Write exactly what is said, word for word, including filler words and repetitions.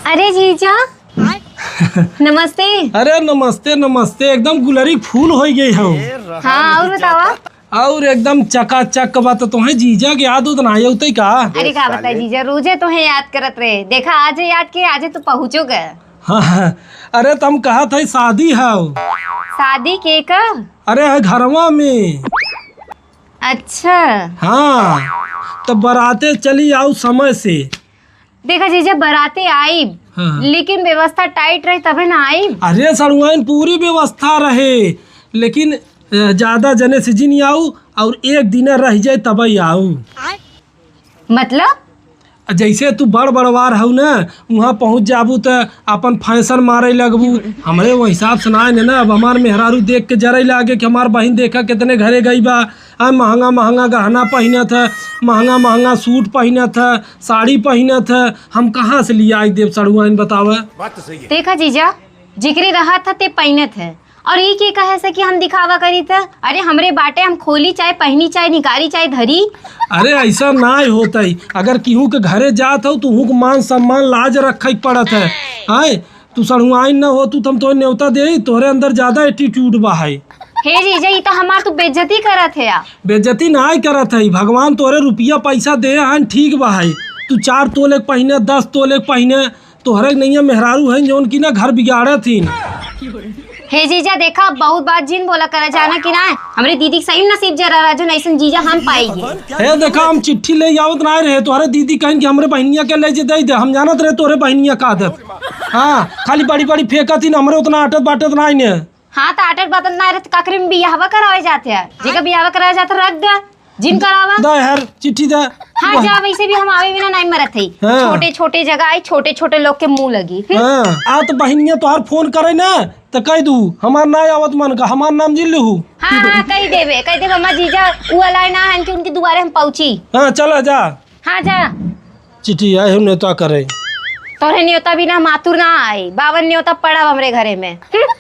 अरे जीजा, नमस्ते। अरे नमस्ते, नमस्ते, एकदम गुलरी फूल होइ गई हो। हाँ, और बतावा? और एकदम चकाचक बा। तो तोहे जीजा के याद उत ना आवत है का? अरे का बताई जीजा, रोजे तोहे याद करत रहे। देखा, आजे याद के, आजे तू पहुँचो गए। हाँ, हाँ। अरे, त हम कहत है, शादी है। शादी के का? अरे, है घरवा में। अच्छा। हाँ, त बराते चली आऊ समय से। देखा जीजा, बराते आइब, हाँ, हाँ। लेकिन व्यवस्था tight रही तबे ना आइब। अरे सड़ुआइन, पूरी व्यवस्था रहे, लेकिन, अ, ज्यादा जने से जिन आऊ और एक दिन रह जाए तबे आऊ। मतलब? आ, जैसे तू बड़ बड़वार हऊ ना, उहाँ पहुँच जाबू त आपन fashion मारे लगबू। हमरे वो हिसाब से ना है ना, अब हमार मेहरारू देख के जरे लागे कि हमार बहिन देखा कितने घरे गई बा। आ, महंगा महंगा गहना पहिनत है, महंगा महंगा suit पहिनत है, साड़ी पहिनत है, हम कहाँ से लियाई देब सड़ुआइन, बतावे? बात तो सही है। देखा जीजा, जिकरे रहत है ते पहिनत है, और ई के कहे से कि हम दिखावा करी त? अरे हमरे बाटे, हम खोली चाहे पहिनी, चाहे निकारी, चाहे धरी। अरे ऐसा नाय होत है, अगर केहू के घरे जात हो तो उहू के मान सम्मान लाज रखे पड़त है। आय, तू सड़ुआइन न हो, तू त हम तोहे न्योता देई, तोहरे अंदर ज्यादा attitude बा है। हे जीजा, ई त हमार तू बेइज्जती करत है या? बेइज्जती नाय करत है, भगवान तोहरे रुपया पैसा दे हन, ठीक बा है। तू चार तोले के पहिने, दस तोले के पहिने, तोहरे नैया मेहरारू हैं जौन की ना घर बिगाड़त थीन। हे जीजा, देखा, बहुत बात जिन बोला करा, जाना कि ना, हमरे दीदी के सही नसीब जरा रहा, जौन ऐसन जीजा हम पाई है। हे देखा, हम चिट्ठी ले आवत ना रहे, तोहरे दीदी कहिन कि हमरे बहिनिया के ले जे दे दे, हम जानत रहे तोहरे बहिनिया का आदत। हाँ, खाली बड़ी बड़ी फेंकत ही ना, हमरे उतना आटत बाटत ना ने। हाँ, त आटत बाटत ना रहे, त काकरे में बियाहवा करावे जात है, जेका बियाहवा करावे जात है, रख दे। जिन करावा। दा यार, चिट्ठी दा। हाँ, जा, वैसे भी हम आवे बिना नहीं मरत है। हाँ। छोटे छोटे जगह आई, छोटे छोटे लोग के मुँह लगी। हम्म। हाँ, आ त बहिनिया तोहार फोन करे ना, त कह दू, हमार ना आवत मन का, हमार नाम जिन लिहू। हाँ, हाँ, कह देबे, कह देबे, हमार जीजा उ अलाय ना हन कि उनके दुआरे हम पहुँची। हाँ, चला जा। हाँ, जा। चिट्ठी आए हो नेवता करे। तोरे नेवता बिना हम आतुर ना आई, बावन नेवता पड़ा हमरे घरे में। हम्म।